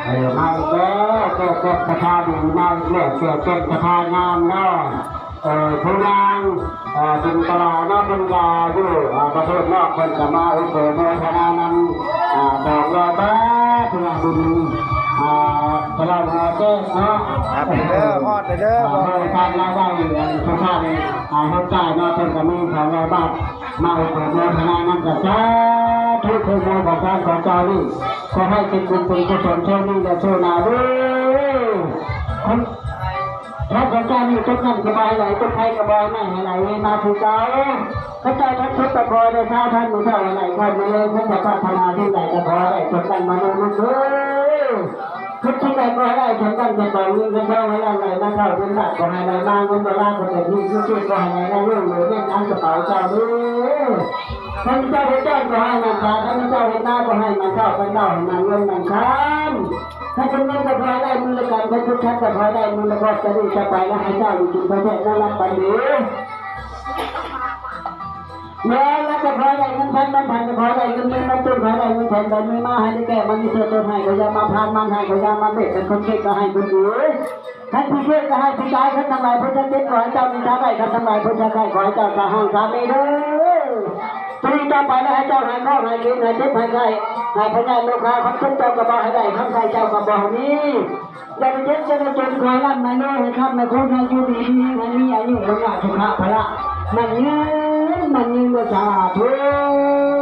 ເອີ ມາອີກແລ້ວ ແກ້ເຈັບສະພາດີ ມາອີກແລ້ວ ແກ້ເຈັບສະພາງາມເນາະ. ເອີ ຜູ້ນາງ ເອີ ບຸນຕະຫຼາເນາະ ເພິ່ນກະຢູ່ ອ່າ ປະເທດນອກ ເພິ່ນກະມາອະນຸໂມທະນານຳ ອ່າ ສອງຮ້ອຍບາດ ເພື່ອບຸນ ອ່າ ຕະຫຼາດແກ້ເນາະ. ເດີ ຮອດເດີ ອ່າ ໂດຍທາງລາຍໄດ້ ອັນ ສະພາ ອ່າ ເຮັດໃຕ້ເນາະ ເພິ່ນກະມີສອງຮ້ອຍບາດ ມາອະນຸໂມທະນານຳກັນ ສາທຸ ເພື່ອບຸນຂອງທ່ານຂອງເຈົ້ານີ້ ຂໍໃຫ້ເປັນບຸນເປັນກຸສົນ ໂຊກນີ້ແລະໂຊກໜ້າເດີ. ທ່ານຂອງເຈົ້ານີ້ຕົກນ້ຳກະບໍ່ໃຫ້ໄຫຼ ຕົກໄຟກະບໍ່ໃຫ້ໄໝ້ ໃຫ້ໄຫຼມາຄືເກົ່າ. ເຂົາເຈົ້າທັງສິບກະຂໍໄດ້ຊາວພັນ ມື້ເຊົ້າໃຫ້ໄຫຼຄ່ຳມື້ແລງ ຄັນຈະປາດຖະໜາສິ່ງໃດກະຂໍໃຫ້ໄດ້ສົມດັ່ງມະໂນເດີ. ຄິດສິ່ງໃດຂໍໃຫ້ໄດ້ສົມດັ່ງໃຈປາງ ເງິນເງິນທອງໃຫ້ຫຼັ່ງໄຫຼມາເຂົ້າເງິນບາດ ຂໍໃຫ້ໄຫຼມາເງິນໂດລາ ຂໍເປັນໜີ້ເປັນສິນ ຂໍໃຫ້ໄຫຼມາເລື່ອງເຫຼືອເງິນອັນກະເປົາເຈົ້າເດີ. ຂ້າພະເຈົ້າເຮັດຈ້ອນຂໍໃຫ້ໝັ້ນຄາ ຂ້າພະເຈົ້າເຮັດນາຂໍໃຫ້ໝັ້ນເຂົ້າ ໝັ້ນເອົາໃຫ້ໝັ້ນເງິນໝັ້ນຄຳ. ຄັນເປັນເງິນກະຂໍໃຫ້ໄດ້ມື້ລະກຳ ຄັນເປັນຄັນກະຂໍໃຫ້ໄດ້ມື້ລະຄອບ ຈະໄດ້ຈະໄປລະໃຫ້ເຈົ້າຢູ່ກິນໄປແທ້ນອນຫຼັບຝັນດີ. ແມ່ນລະກະຂໍໃຫ້ໄດ້ເງິນພັນ ມັນພັນກະຂໍໃຫ້ໄດ້ເງິນໝື່ນ ມັນຕື້ນຂໍໃຫ້ໄດ້ເງິນແສນ ໄດ້ມີມາໃຫ້ໄດ້ແກ່ ມັນມີໂຊກຕົ້ນໃຫ້ ກະຢ່າມາພານ ມັນໃຫ້ກະຢ່າມາເບດ ເປັນຄົນເກັ່ງກະໃຫ້ຄົນດີ. ຄັນຜູ້ເກັ່ງກະໃຫ້ຜູ້ຕາຍ ຄັນທັງຫຼາຍຜູ້ຈະເຈັບ ຂໍໃຫ້ເຈົ້າມີຊາໄດ້ ຄັນທັງຫຼາຍຜູ້ຈະໄຂ້ ຂໍໃຫ້ເຈົ້າສາຮັ່ງສາມີເດີ. ຕະນີ້ຕໍ່ໄປລະໃຫ້ເຈົ້າຫາຍຄອກຫາຍເຂັນ ຫາຍເຈັບຫາຍໄຂ້ ຫາຍພະຍາດໂລຄາ ຄັນເຈັບເຈົ້າກະບໍ່ໃຫ້ໄດ້ ຄັນໄຂ້ເຈົ້າກະບໍ່ໃຫ້ມີ ຢ່າໄດ້ເຈັບຢ່າໄດ້ຈົນ ຂໍໃຫ້ລ່ຳໃຫ້ລວຍ ໃຫ້ຄ້ຳໃຫ້ຄູນ ໃຫ້ຢູ່ດີມີແຮງ ໃຫ້ມີອາຍຸວັນນະສຸຂະພະລະ ໝັ້ນຍືນໝັ້ນຍືນເດີ ສາທຸ.